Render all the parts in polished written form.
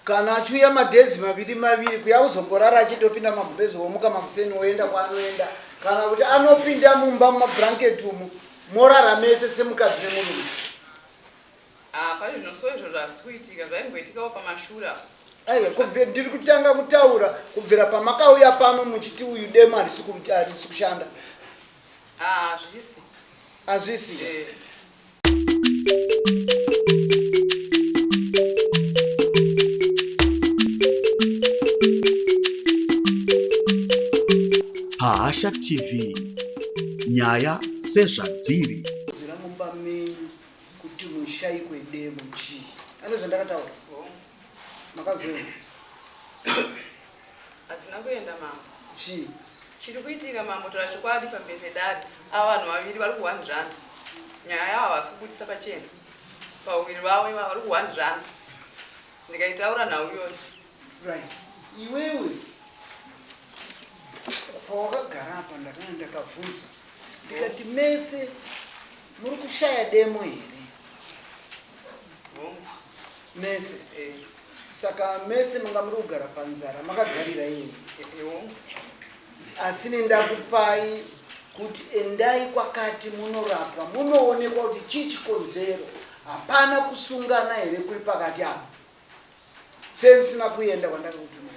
Kana achiuya madhezi maviri maviri kuya kuzongorara achitopinda magumbezi womuka makuseni woenda kwaanoenda kana kuti anopinda mumba mumablanket umu morara mese semukadzi nemurume. Ah, pane zvinoso izvo zvasi kuitika zvaimboitikawo pamashure apo. Aiwa, kubvira ndiri kutanga kutaura kubvira pamakauya pano muchiti uyu demo harisi harisi kushanda. Ah, hazvisi. Hazvisi. Eh. Pahasha TV nyaya sezvadziri. Zira mumba menyu kuti mushaikwe demo chii? Ane zvandakataura. Makazoenda. Hatina kuenda mambo. Chii? Chiri kuitika mambo tora chokwadi pamberi pedare. Ava vanhu vaviri vari kuhwandirana. Nyaya yavo havasi kubudisa pachena. Pahuviri vavo ivava vari kuhwandirana. Ndikaitaura nhau iyoyo. Right. Iwewe pawakagara apa ndakanga ndakabvunza ndikati mese muri kushaya demo here? Mese. Eh. Saka mese manga muri kugara panzara makagarira yei? Asi nendakupai kuti endai kwakati munorapwa munoonekwa kuti chii chikonzero. Hapana kusungana here kuri pakati apa? Sei musina kuenda kwandakakutumira?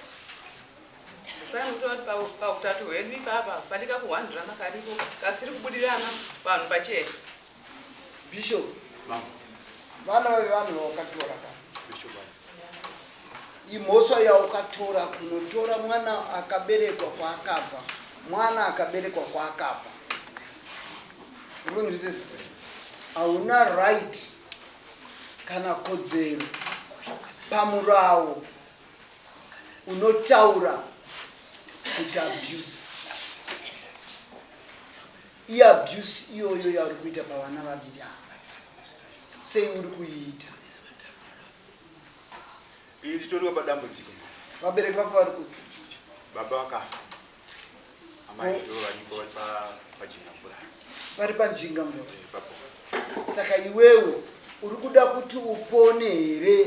Saka ndikutora kuti pautatu hwedu ipapa pane kakuhwandirana karipo kasiri kubudirana vanhu pachena. Bishop, vana vave vanhu vawakatora ka imhosva yaukatora kunotora mwana akaberekwa kwaakabva mwana akaberekwa kwaakabva urunzwisisa hauna right kana kodzero pamurawo unotaura kuti abuse iabuse iyoyo yauri kuita pavana vaviri ava sei uri kuiita Ini nditoriwo padambudziko. Vabereki vako vari kupi? Baba vakafa. Amai ndivo varipo vari pajinga mvura. Vari panjinga mvura. Ipapo. Saka iwewe uri kuda kuti upone here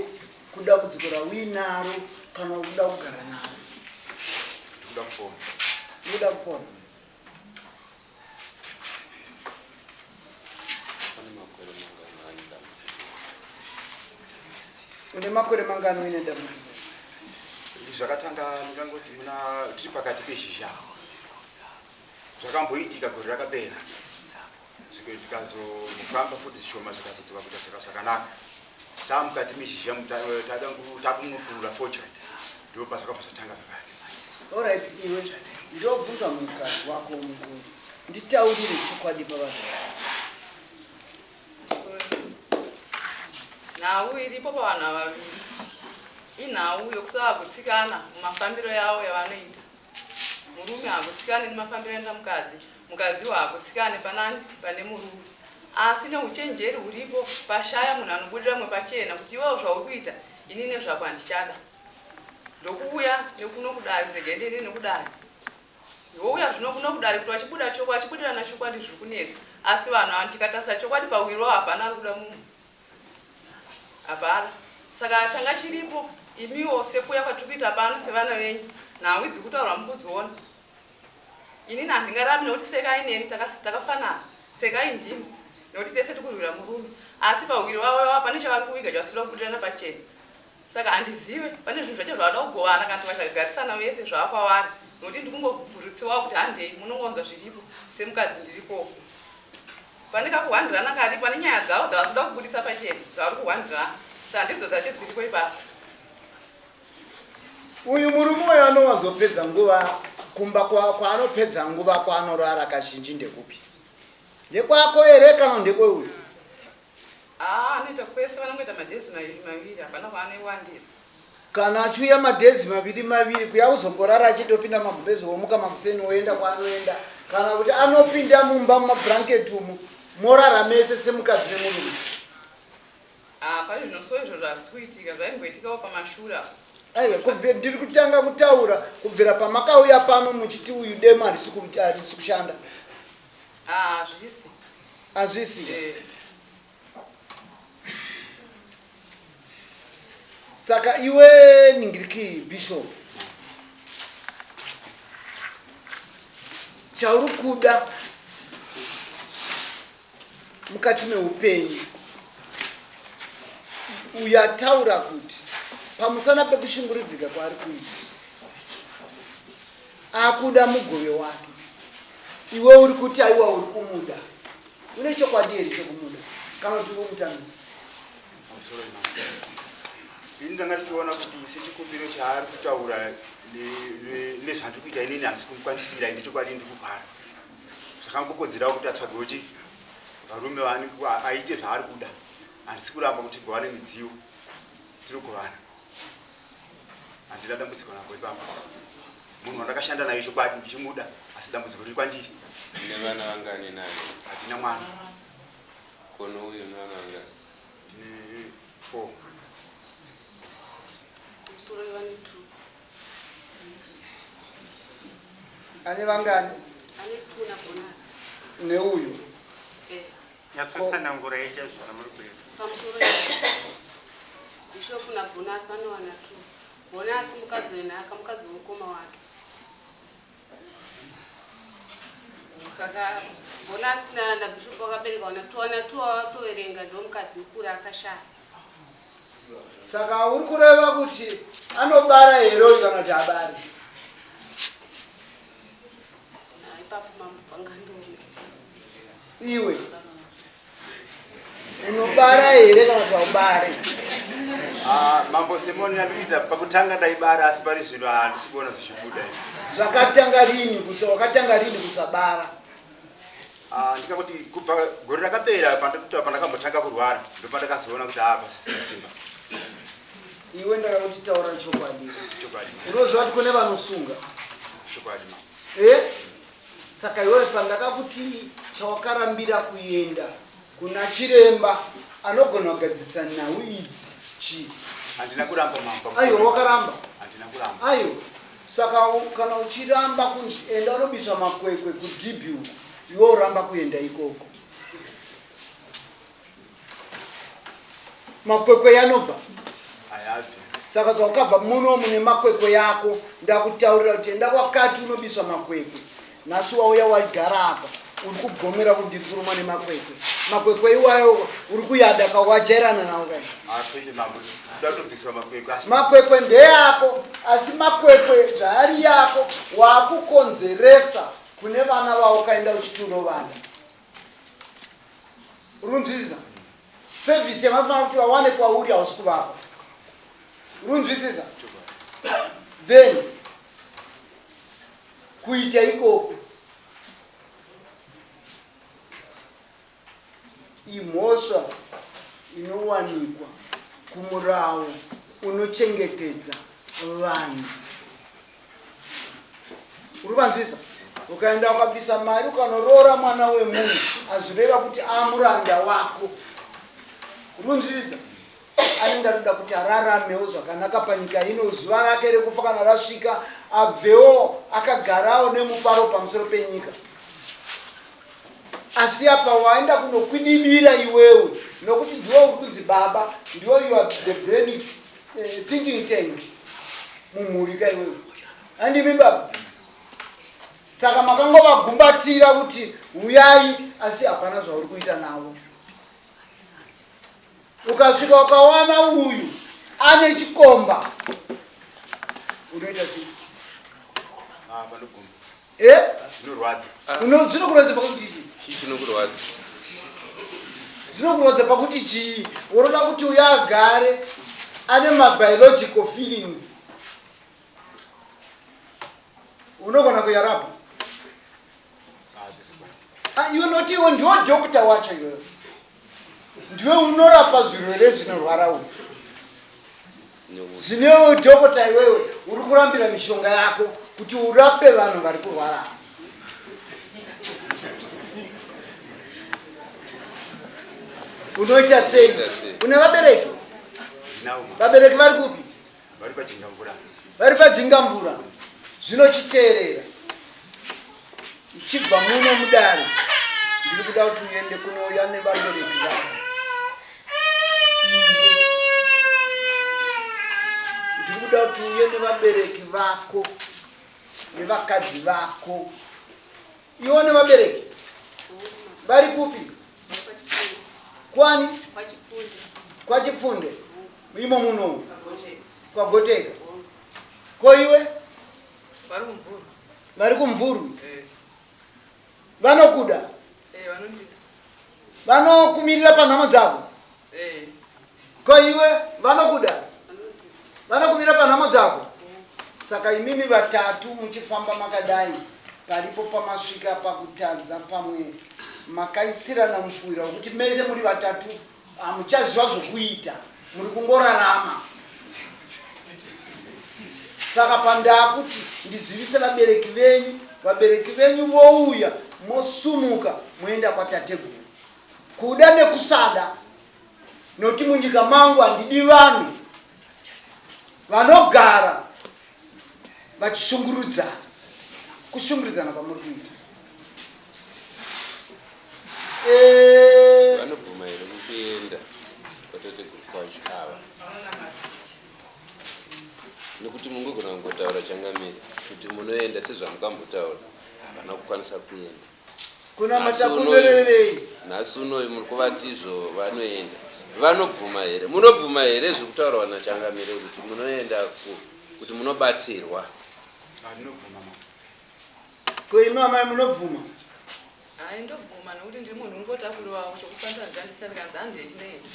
kudambudziko rauinaro kana uri kuda kugara naro? Ndikuda kupona. Uri kuda kupona. Une makore mangani uine dambudziko? Zvakatanga ndingangoti muna tiri pakati pezhizha zvakamboitika gore rakapera zvikazofamba futi zvishoma zvikazodzoka kuita zvakanaka Tamukati mizhizha takunopurura fodya ndipo pazvakabva zvatanga zvakare. Alright iwe ndobvunza mukadzi wako mukuru nditaurire chokwadi pavanhu. Nhau iripo pavanhu ava vaviri inhau yokusavagutsikana mumafambiro yavo yavanoita. Murume haagutsikane nemafambiro anoita mukadzi, mukadziwo haagutsikane panani pane murume. Asi neuchenjeri huripo pashaya munhu anobudira mumwe pachena kuti iwewo zvauri kuita ini nezvako handichada. Ndokuuya nekuno kudare kuti regai ndiende nekudare. Vouya zvino kuno kudare kuti vachibuda chokwadi, vachibudirana chokwadi zviri kunetsa. Asi vanhu ava chikatarisa chokwadi pawiro hapana ari kuda mumwe. Hapana. Saka changa chiripo imiwo sekuuya kwatiri kuita pano sevana venyu nhau idzi kutaurwa mukudziona. Inini handingarambi nekuti Sekai neni takafanana. Sekai ndini nekuti tese tiri kurwira murume. Asi pahwiri wavo ivava pane chavari kuviga chavasiri kubudirana pachena. Saka handizive pane zvinhu zvacho zvavada kugovana kana kuti vachagarisana vese zvava kwavari nekuti ndikungobvuritsiwawo kuti handei munongonzwa zviripo semukadzi ndirikoko. Pane kakuhwandirana karipo ane nyaya dzavo dzavasikuda kubuditsa pachena dzavari kuhwandirana saka ndidzo dzacho dziripo ipapo. Uyu murume uyu anowanzopedza nguva kumba kwaanopedza nguva kwaanorara kazhinji ndekupi? Ndekwako here kana ndekweuyu? Haa anoita kwese vanongoita madhezi maviri maviri hapana kwaanoiwandira. Kana achiuya madhezi maviri maviri kuya kuzongorara achitopinda magumbezi womuka makuseni woenda kwaanoenda kana kuti anopinda mumba mumablanket umu morara mese semukadzi nemurume. Ah, pane zvinoso izvo zvasi kuitika zvaimboitikawo pamashure apo. Aiwa kubvira ndiri kutanga kutaura kubvira pamakauya pano muchiti uyu demo harisi kushanda. Ah, hazvisi. Hazvisi. Eh. Saka iwe ningiriki bishop chauri kuda mukati meupenyu uyo ataura kuti pamusana pekushungurudzika kwaari kuita akuda mugove wake iwe uri kuti aiwa uri kumuda une chokwadi here chekumuda kana kuti uri kumutambisa Pamusoro imama. Ini ndanga ndichiona kuti sechikumbiro chaari kutaura nezvandiri kuita inini handisi kumukwanisira ende chokwadi ndiri kurwara. Zvakangokodzerawo kuti atsvagewo chi varume aite zvaari kuda. Handisi kuramba kuti tigovane midziyo tinogovana. Handina dambudziko nako ipapo. Munhu wandakashanda naye chokwadi ndichimuda asi dambudziko riri kwandiri. Mune vana vangani naye? Handina mwana. Kono uyu une vana vangani? Ndine 4. Musoro vane 2. Ane vangani? Ane 2 na bonus. Neuyu. Eh. Nyatsotsanangura chaizvo zvamuri kuita. Pamusoro Bishop na bonus anowana 2. Bonus mukadzi wenhaka, mukadzi wemukoma wake. Saka bonus na na Bishop vakabereka wana 2, wana 2 watoverenga ndo mukadzi mukuru akashaya. Saka uri kureva kuti anobara here uyu kana kuti abari? Ah, ipapo mambo pangandome. Iwe unobara here kana kuti haubare? Ah, mambo Simoni andikuita pakutanga ndaibara asi pari zvino handisi kuona zvichibuda. Zvakatanga rini kusa wakatanga rini kusabara? Ah, ndikakuti kubva gore rakapera pandikuta pandakambotanga kurwara ndopandakazoona kuti ah pasisina simba. Iwe ndakakuti taura chokwadi. Chokwadi. Unoziva kuti kune vanosunga. Chokwadi ma. Eh? Saka iwe pandakakuti chawakarambira kuenda kuna chiremba anogona kugadzirisa nhau idzi chii? Handina kuramba mambo. Aiwa wakaramba. Handina kuramba. Aiwa. Saka kana uchiramba kunzi enda unobiswa makwekwe kudhibhi uko iwe uramba kuenda ikoko. Makwekwe yanobva. Hayabvi. Saka zvawakabva muno mune makwekwe yako ndakutaurira kuti enda kwakati unobiswa makwekwe. Nhasi wauya waigara apa uri kugomera kuti ndiri kurumwa nemakwekwe. Makwekwe iwayo uri kuyada ka wajairana nawo kai. Kwete mambo. Ndatobviswa makwekwe asi Makwekwe ndeyako asi makwekwe zvaari yako wakukonzeresa kune vana vaukaenda uchitunovada. Uri kunzwisisa? Service yavafanira kuti vawane kwauri hausi kuvapa. Uri kunzwisisa? Then kuita ikoko imhosva inowanikwa kumurawo unochengetedza vanhu. Uri kuvanzwisa? Ukaenda ukabisa mari ukanoroora mwana wemunhu azvireva kuti amuranda wako. Uri kunzwisisa? Anenge arikuda kuti araramewo zvakanaka panyika ino, zuva rake rekufa kana rasvika abvewo akagarawo nemufaro pamusoro penyika. Asi apa waenda kunokwidibira iwewe nokuti ndiwe uri kunzi baba, ndiwe you are the brain thinking tank mumhuri ka iwewe. Handimi baba? Saka makangovagumbatira kuti huyai, asi hapana zvauri kuita navo. Ukasvika ukawana uyu ane chikomba unoita sei? Ah, panoguma. Eh? Zvinorwadza. Zvinokurwadza pakuti chii? Chii chinokurwadza? Zvinokurwadza pakuti chii? Unoda kuti uyo agare ane mabiological feelings. Unogona kuyarapa? Ah, iwe noti iwe ndiwe doctor wacho iwewe. Ndiwe unorapa zvirwere zvinorwara uyu. Zvinewe dhokota iwewe uri kurambira mishonga yako kuti urape vanhu vari kurwara. Unoita sei? Une vabereki? Ndinawo ma. Vabereki vari kupi? Vari pajinga mvura. Vari pajinga mvura. Zvinochiteerera. Uchibva muno mudare, ndiri kuda kuti uende kunouya nevabereki vako. Ndiri kuda kuti uye nevabereki vako nevakadzi vako. Iwo nevabereki vari kupi? Kwani? Kwachipfunde. Imo muno. Kwagoteka. Ko iwe? Vari kumvuru. Vari kumvuru. Eh. Vanokuda? Eh, vanondida. Vanokumirira panhamo dzako? Eh. Ko iwe vanokuda? Vanokumira panhamo dzako? Saka imimi vatatu muchifamba makadai paripo pamasvika pakutadza pamwe makaisirana mupfuwira wekuti mese muri vatatu hamuchaziva zvokuita muri kungorarama saka pandakuti ndizivise vabereki venyu vabereki venyu vouya mosumuka moenda kwatateguru kuda nekusada nokuti munyika mangu handidi vanhu vanogara vachishungurudzana kushungurudzana kwamuri kuita eh. Vanobvuma here kukuenda kwatateguru kwacho ava nekuti mungogona kungotaura changamire kuti munoenda sezvamukambotaura havana kukwanisa kuenda Kunamata kunorevei? Nhasi unoyu muri kuvati izvo vanoenda. Vanobvuma here? Munobvuma here zvekutaurwa naChangamire kuti munoenda kuti munobatsirwa? Ndinobvuma mama. Ko imi amai munobvuma? Hayi ndobvuma nekuti ndiri munhu ungotakuriwawo chokukwanisa ndandisina ndikanzi handei tinoenda.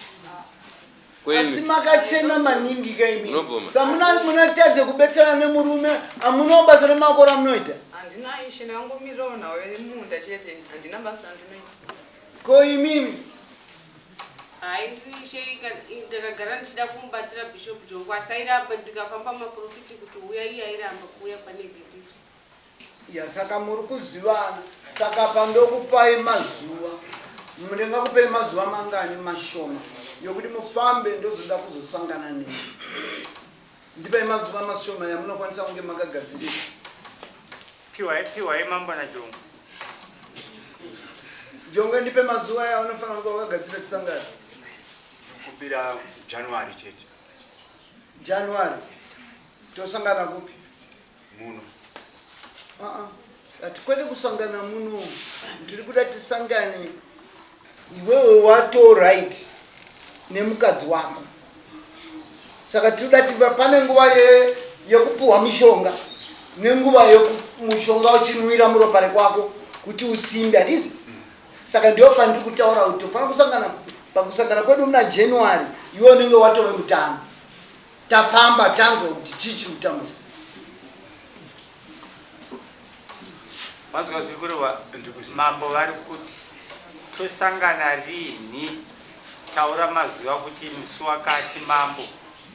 Asi makachena maningi ka imi. Munobvuma? Samuna munatadze kubetserana nemurume amunawo basa remaoko ramunoita. Handina ishe ndakangomirirawo nhau yemunda chete handina basa randinoita. Ko imimi? Hayi ndiri ishe ndakagara ndichida kumubatsira Bishop Jongo asi airamba ndikafamba maprofiti kuti uya iye airamba kuuya kwanenge ndiri. Ya saka muri kuzivana saka apa ndokupai mazuva ndingakupei mazuva mangani mashoma yokuti mufambe ndozoda kuzosangana nemi ndipai mazuva mashoma yamunokwanisa kunge makagadzirira Piwai piwai mambo naJongo. Jongo ndipe mazuva yaunofanira kunge wakagadzirira tisangane. Kumbira January chete. January tosangana kupi? Muno. Aa, hatikwete kusangana muno. Ndiri kuda tisangane iwewe wato right nemukadzi wako. Saka tinoda tiva pane nguva yekupuhwa mishonga nenguva yekumushonga uchinwira muropa rekwako kuti usimbe handizi saka ndiyo pandiri kutaura kuti tofanira kusangana pakusangana kwedu muna January iwe unenge watove mutano tafamba tanzwa kuti chii chiri kutambudza Wanzwa zviri kurehwa mambo vari kuti tosangana rinhi taura mazuva kuti musi wakati mambo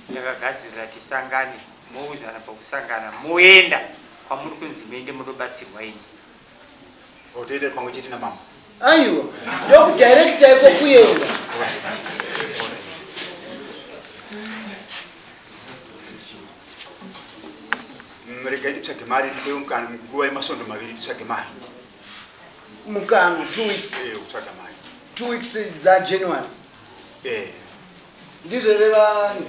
ndakagadzirira tisangane moudzana pakusangana moenda kwamuri kunzi muende munobatsirwa imi Otoita pamwe chete namambo. Aiwa, ndokudirecta iko kuenda. Regai nditsvage mari ndipewe mukana nguva yemasvondo maviri nditsvage mari. Mukana 2 weeks. Eh, kutsvaga mari. 2 weeks dza January. Eh. Ndizvo here vani?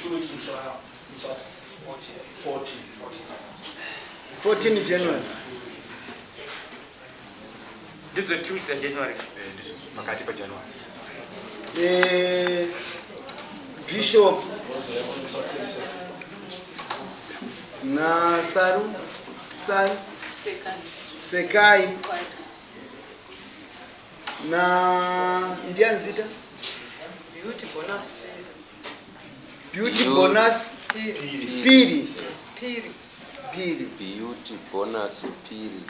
2 weeks musi wa musi wa 14. 14 January. Ndidzo 2 weeks dza January. Eh, ndizvo pakati pa January. Eh, Bishop Vozouya musi wa 27. na Saru Saru Sekai. Sekai na ndiani zita? Beauty bonus. Beauty bonus Piri. Piri. Piri. Piri. Beauty bonus Piri.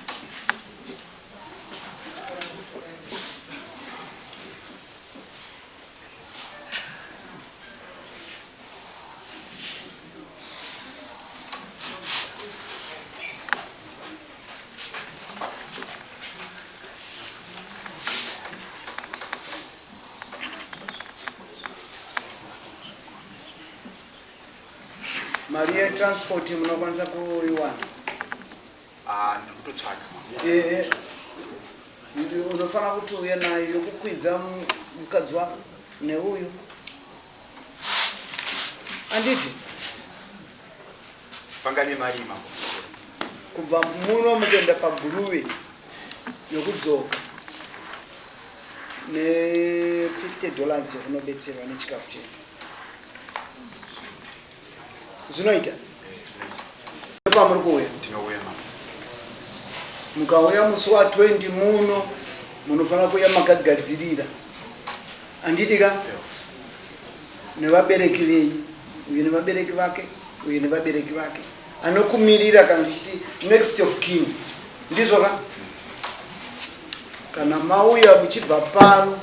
Mari yetransport munokwanisa kuiwana? Ah, ndiri kutotsvaga. Ehe. Unofanira kuti uye nayo yokukwidza mukadzi wako neuyu. Anditi? Panga nemari mambo musoro. Kubva muno mukuenda paGuruve yokudzoka ne 50 dollars yokunobetserwa nechikafu chenyu. Zvinoita? Pamuri kuuya? Tinouya mambo. Mukauya musi wa 20 muno munofanira kuuya makagadzirira. Handiti ka? Nevabereki venyu, uyu nevabereki vake, uyu nevabereki vake. Anokumirira kana tichiti next of kin. Ndizvo ka? Kana mauya muchibva pano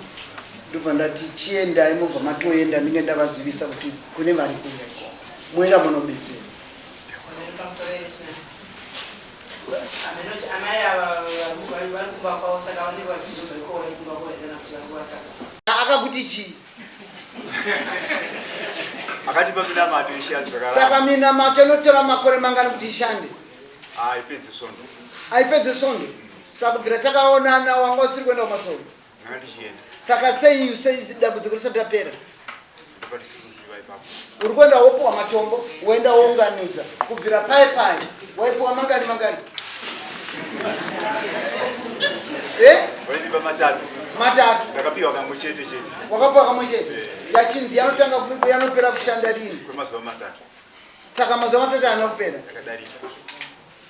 ndobva ndati chiendai mobva matoenda ndinge ndavazivisa kuti kune vari kuuya ikoko. Moenda munobetsera. Amenoti amai ava vari kumba kwavo saka vanenge vachizobva ikoko vari kumba kwavo here kana kuti vari kuvatata. Akakuti chii? Akatipa minamato ishe zvakaramba. Saka minamato inotora makore mangani kuti ishande? Haipedzi svondo. Haipedzi svondo? Saka kubvira takaonana wanga usiri kuenda kumasowe? Ndanga ndichienda. Saka sei sei dambudziko risati rapera? Ndopandisiri kuziva ipapo. Uri kuenda wopuwa matombo, woenda wounganidza. Kubvira paye paye waipuwa mangani mangani? Eh? Waindipa matatu. Matatu. Ndakapiwa kamwe chete chete. Wakapiwa kamwe chete? Yachinzi yanotanga yanopera kushanda rini? Kwemazuva matatu. Saka mazuva matatu haana kupera? Yakadarika.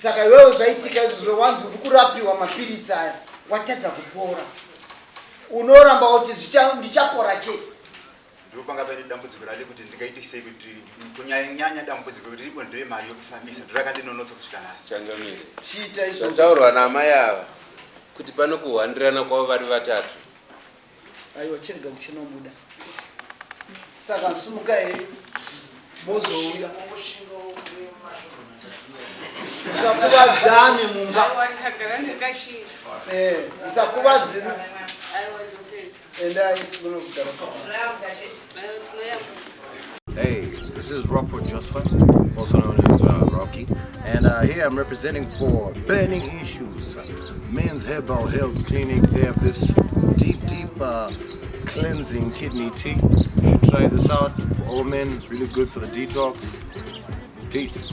Saka iwewe zvaitika izvozvo wanzi uri kurapiwa mapiritsi aya watadza kupora. Unoramba kuti ndichapora chete. Ndipo panga paine dambudziko rake kuti ndingaite sei kuti kunyanyanya dambudziko riripo ndere mari yokufambisa ndorakandinonotsa kusvika nhasi. Changamire. Chiita izvozvo. Zvataurwa naamai ava kuti pano kuhwandirana kwavo vari vatatu. Aiwa chirega kuchinobuda. Saka sumuka here mozouya. Musakuvadzane mumba. Aiwa ndagara ndakashinga. Eh, musakuvadzane. Aiwa ndotenda. Endai munogara. Aiwa tinoyamba. Hey, this is Rockford Josphat, also known as Rocky, and here I'm representing for Burning Issues, Men's Herbal Health Clinic. They have this deep, deep cleansing kidney tea. You should try this out for all men. It's really good for the detox. Peace.